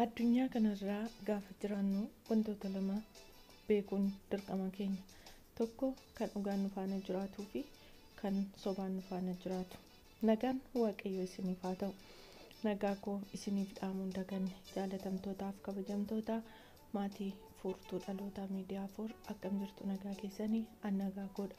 Addunyaa kanarraa gaafa jiraannu wantoota lama beekuun dirqama keenya. Tokko kan dhugaan nu faana jiraatuu fi kan sobaan nu faana jiraatu. Nagaan Waaqayyoo isiniif haa ta'u. Nagaa koo isiniif dhaamuu hin daganne jaalatamtootaaf kabajamtoota maatii furtuu dhalootaa miidiyaa 4 akkam jirtu nagaa keessanii an nagaa koodha.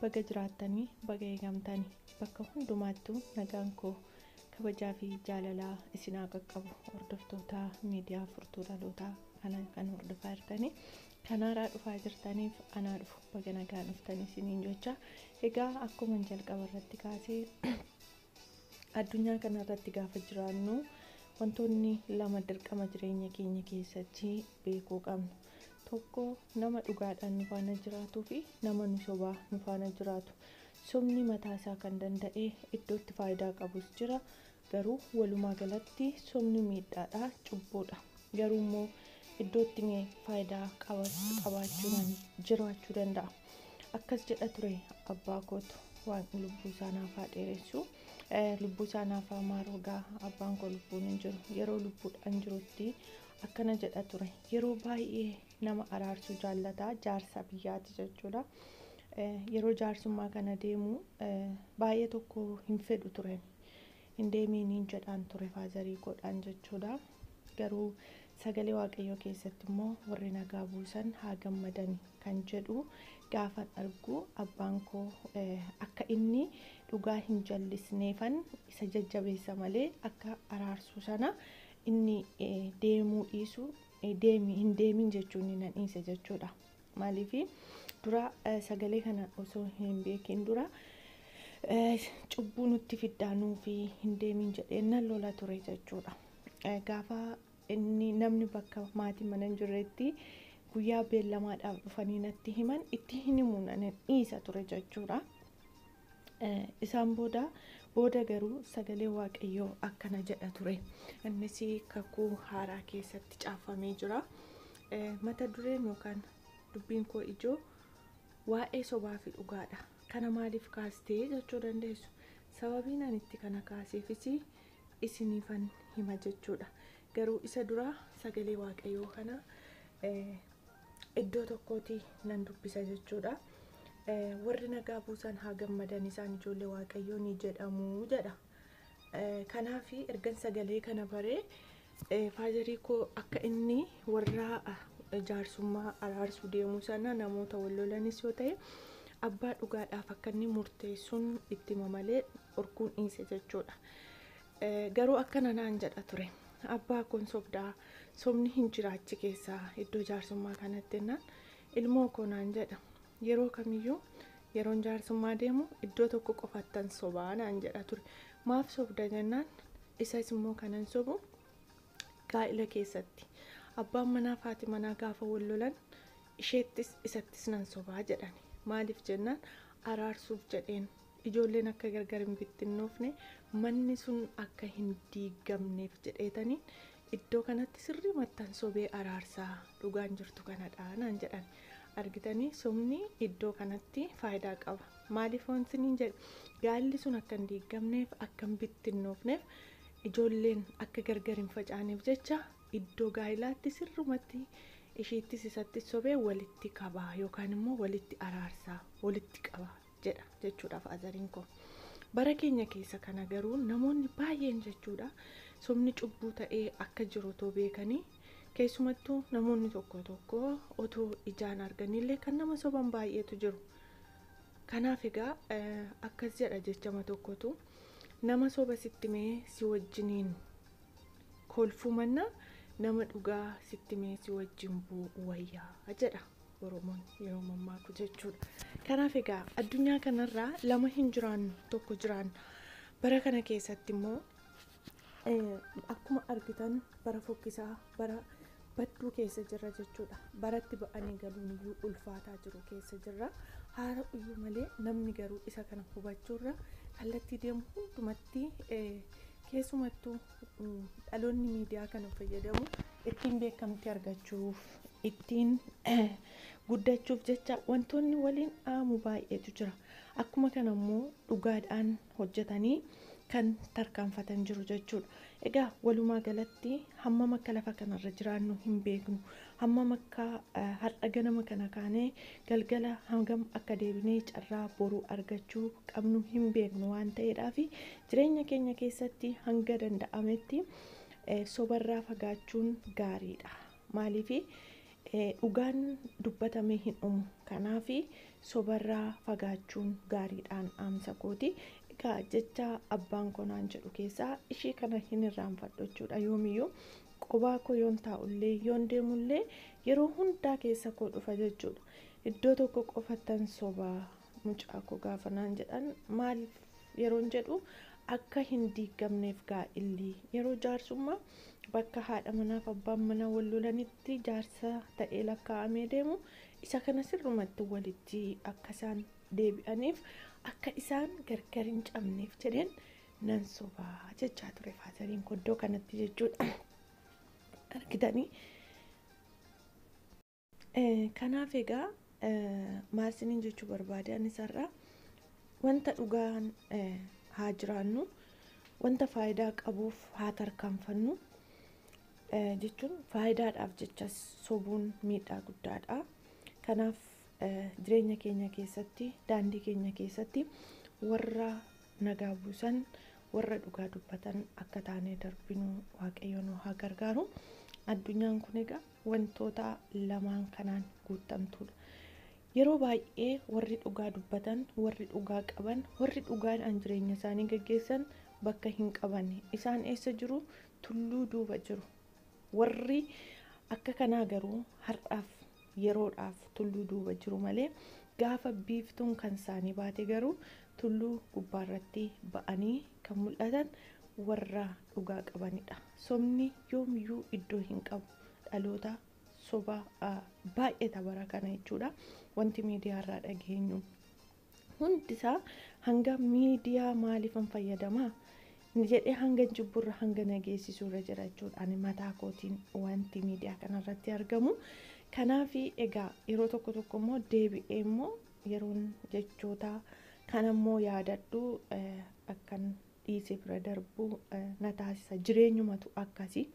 Baga jiraattanii baga eegamtanii bakka hundumaattuu nagaan koo kabajaa fi jaalalaa isin haa qaqqabu. Hordoftoota miidiyaa furtuu dhalootaa kana kan hordofaa jirtanii kan haaraa dhufaa jirtaniif anaa dhufu baga nagaan dhuftanii isiniin jecha. Egaa akkuma jalqaba irratti kaasee addunyaa kana irratti gaafa jiraannu wantoonni lama dirqama jireenya keenya keessatti beekuu qabnu. Tokko nama dhugaadhaan nu faana jiraatuu fi nama nu sobaa nu faana jiraatu. Sobni mataa isaa kan danda'e iddootti faayidaa qabus jira. Garuu walumaa galatti sobni miidhaadha, cubbuudha. Garuu immoo iddootti faayidaa qabaachuu jiraachuu danda'a. Akkas jedha ture abbaa kootu waan lubbuu isaa naaf haa dheeressu. Lubbuu isaa naaf haa maaru egaa abbaan koo lubbuun hin jiru. Yeroo lubbuudhaan jirutti akkana jedha ture. Yeroo baay'ee nama araarsuu jaallata, jaarsa biyyaati jechuudha. Yeroo jaarsummaa kana deemu baay'ee tokko hin fedhu ture. Hin deemiin jedhaan ture faazarii koodhaan jechuudha. Garuu sagalee Waaqayyoo keessatti immoo warri nagaa buusan haa gammadan kan jedhu gaafan argu abbaan koo akka inni dhugaa hin jallisneefan isa jajjabeessa malee akka araarsuu sana inni deemuu dhiisu hin deemin jechuun nan dhiise jechuudha. Maaliif dura sagalee kana osoo hin beekin dura cubbuu nutti fiddaanuu fi hin deemin jedhee nan lola ture jechuudha. Gaafa inni namni bakka maatii mana hin jirretti guyyaa beellamaadhaaf dhufanii natti himan itti hin himu nan dhiisa ture jechuudha. Isaan booda garuu sagalee Waaqayyoo akkana jedha ture. Innis kakuu haaraa keessatti caafamee jira. Mata dureen yookaan dubbiin koo ijoo waa'ee sobaa fi dhugaadha. Kana maaliif kaastee jechuu dandeessu? Sababiin ani itti kana kaaseefis isiniifan hima jechuudha. Garuu isa dura sagalee Waaqayyoo kana iddoo tokkooti nan dubbisa jechuudha. Warri nagaa buusan haa gammadan isaan ijoollee Waaqayyoo ni jedhamu jedha. Kanaaf ergan sagalee kana baree faazarii koo akka inni warra jaarsummaa araarsuu deemuu sana namoota wal lolanis yoo ta'e abbaa dhugaadhaaf akka inni murteessuun itti hima malee dhorkuun dhiise jechuudha. Garuu akkana naan jedha ture. Abbaa kun sobdaa sobni hin jiraachi keessaa iddoo jaarsummaa kanatti jennaan ilmoo koo naan jedha. Yeroo kamiyyuu yeroon jaarsummaa deemu iddoo tokko qofattan sobaa naan jedha ture. Maaf sobda jennaan isas immoo kanan sobu gaa'ila keessatti. Abbaan manaa fi haati manaa gaafa wal lolan isheettis isattis nan sobaa jedhani. Maaliif jennaan araarsuuf jedheen ijoolleen akka gargar hin bittinnoofne manni sun akka hin diigamneef jedheetanii iddoo kanatti sirrii mattan sobee araarsaa dhugaan jirtu kanadha naan jedhan. Argitanii sobni iddoo kanatti faayidaa qaba. Maaliif wanti jedhu gaa'illi sun akka hin diigamneef akka hin bittinnoofneef ijoolleen akka gargar hin facaaneef jecha iddoo gaa'ilaatti sirrumatti isheettis isatti sobee walitti qabaa yookaan immoo walitti araarsaa walitti qabaa jedha jechuudha faazariin koo. Bara keenya keessa kana garuu namoonni baay'een jechuudha sobni cubbuu ta'ee akka jiru otoo beekanii keessumattuu namoonni tokko tokko otoo ijaan arganillee kan nama soban baay'eetu jiru. Kanaaf egaa akkas jedha jechama tokkotu nama soba sitti mee si wajjiniin kolfuu manna nama dhugaa sitti mee si wajjin bu'u wayyaa jedha Oromoon yeroo mammaaku jechuudha. Kanaaf egaa addunyaa kanarraa lama hin jiraannu tokko jiraanna. Bara kana keessatti immoo akkuma argitan bara fokkisaa bara badduu keessa jirra jechuudha. Baratti ba'anii galuun iyyuu ulfaataa jiru keessa jirra. Haa ta'u iyyuu malee namni garuu isa kana hubachuurra kallattii deemu hundumatti keessumattuu dhaloonni miidiyaa kana fayyadamu ittiin beekamtii argachuuf ittiin guddachuuf jecha wantoonni waliin dhaamu baay'eetu jira. Akkuma kana immoo dhugaadhaan hojjetanii kan tarkaanfatan jiru jechuudha. Egaa walumaa galatti hammam akka lafa kanarra jiraannu hin beeknu. Hammam akka har'a ganama kana kaanee galgala hangam akka deebinee carraa boruu argachuu qabnu hin beeknu waan ta'eedhaaf jireenya keenya keessatti hanga danda'ametti sobarraa fagaachuun gaariidha. Maaliif dhugaan dubbatamee hin dhumu. Kanaaf sobarraa fagaachuun gaariidhaan dhaamsa kooti. Egaa jecha abbaan koo naan jedhu keessaa ishee kana hin irraanfadhu jechuudha. Yoomiyyuu qobaa koo yoon taa'ullee yoon deemullee yeroo hundaa keessa koo dhufa jechuudha. Iddoo tokko qofattan sobaa mucaa koo gaafa naan jedhan maaliif yeroon jedhu akka hin diigamneef gaa'illi yeroo jaarsummaa bakka haadha manaaf abbaan manaa wal lolanitti jaarsa ta'ee lakkaa'amee deemu isa kana sirrumatti walitti akka isaan deebi'aniif akka isaan gargar hin cabneef jedheen nan sobaa jechaa ture faasariin iddoo kanatti jechuudha. Argitanii? Kanaaf egaa maal isiniin jechuu barbaade anis har'a wanta dhugaan haa jiraannu, wanta faayidaa qabuuf haa tarkaanfannu jechuun faayidaadhaaf jecha sobuun miidhaa guddaadha. Kanaaf jireenya keenya keessatti, daandii keenya keessatti warra nagaa buusan, warra dhugaa dubbatan akka taanee darbinu Waaqayyo nu haa gargaaru. Addunyaan kun egaa wantoota lamaan kanaan guutamtuudha. Yeroo baay'ee warri dhugaa dubbatan, warri dhugaa qaban, warri dhugaadhaan jireenya isaanii gaggeessan bakka hin qabanne. Isaan eessa jiru? Tulluu duuba jiru. Warri akka kanaa garuu har'aaf yeroodhaaf tulluu duuba jiru malee gaafa biiftuun kan isaanii baate garuu tulluu gubbaarratti ba'anii kan mul'atan warra dhugaa qabanidha. Sobni yoomiyyuu iddoo hin qabu. Dhaloota soba baay'ee bara kana jechuudha. Wanti miidiyaarraa dhageenyu hundisaa hanga miidiyaa maaliifan fayyadamaa jedhee hanga jibburra hanga nageessisuurra jira jechuudha. Ani mataa kootiin wanti miidiyaa kanarratti argamu. Kanaaf egaa yeroo tokko tokko immoo deebi'ee immoo yeroon jechoota kanammoo yaadadhu akkan dhiisee bira darbu na taasisa. Jireenyumatu akkasii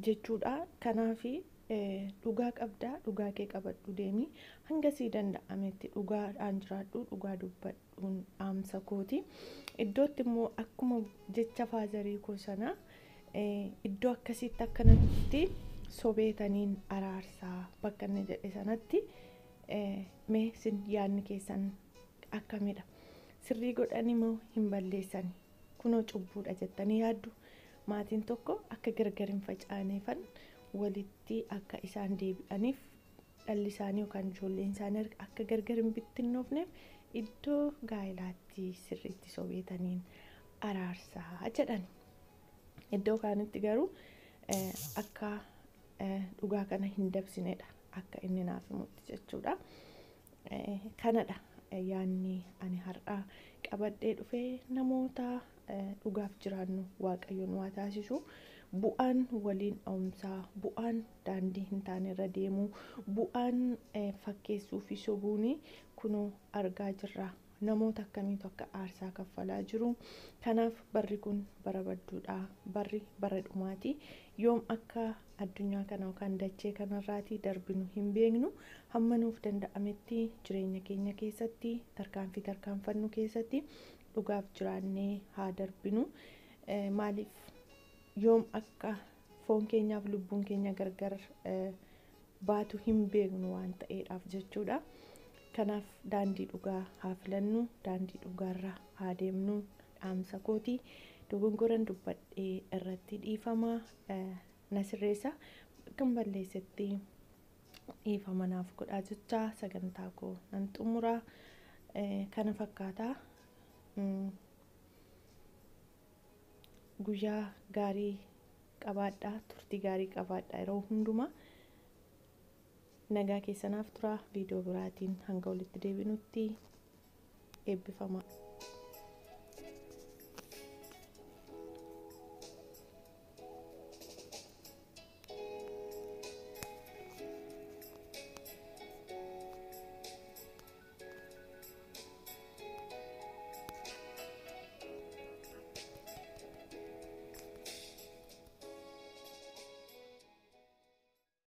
jechuudha. Kanaaf dhugaa qabdaa, dhugaa kee qabadhu deemi. Hanga sii danda'ametti dhugaadhaan jiraadhu, dhugaa dubbadhuun dhaamsa kooti. Iddootti immoo akkuma jecha faazarii koo sana iddoo akkasitti akkanatti sobeetaniin araarsaa bakka inni jedhe sanatti mee sin yaadni keessan akkamidha? Sirrii godhanii moo hin balleessani? Kunoo cubbuudha jettanii yaaddu? Maatiin tokko akka gargar hin facaaneefan walitti akka isaan deebi'aniif dhalli isaanii yookaan ijoolleen isaanii akka gargar hin bittinnoofneef iddoo gaa'ilaatti sirriitti sobeetaniin araarsaa jedhan. Iddoo kaanitti garuu akka dhugaa kana hin dabsinedha akka inni naaf himutti jechuudha. Kanadha yaanni ani har'a qabadhee dhufee namoota dhugaaf jiraannu Waaqayyo nu haa taasisu. Bu'aan waliin dha'umsaa, bu'aan daandii hin taanerra deemuu, bu'aan fakkeessuu fi sobuun kunoo argaa jirra. Namoota akkamiitu akka aarsaa kaffalaa jiru. Kanaaf barri kun bara badduudha. Barri bara dhumaati. Yoom akka addunyaa kana yookaan dachee kanarraatii darbinu hin beeknu. Hamma nuuf danda'ametti jireenya keenya keessatti tarkaanfii tarkaanfannu keessatti dhugaaf jiraannee haa darbinu. Maaliif yoom akka foon keenyaaf lubbuun keenya gargar baatu hin beeknu waan ta'eedhaaf jechuudha. Kanaaf daandii dhugaa haa filannu, daandii dhugaarra haa deemnu dhaamsa kooti. Dogongoran dubbadhee irratti dhiifama na sirreessa. Bakka balleessetti dhiifama naaf godhaa jecha sagantaa koo nan xumura. Kana fakkaata. Guyyaa gaarii qabaadhaa, turtii gaarii qabaadhaa yeroo hundumaa. Nagaa keessanaaf tura. Viidiyoo biraatiin hanga walitti deebinutti eebbifama.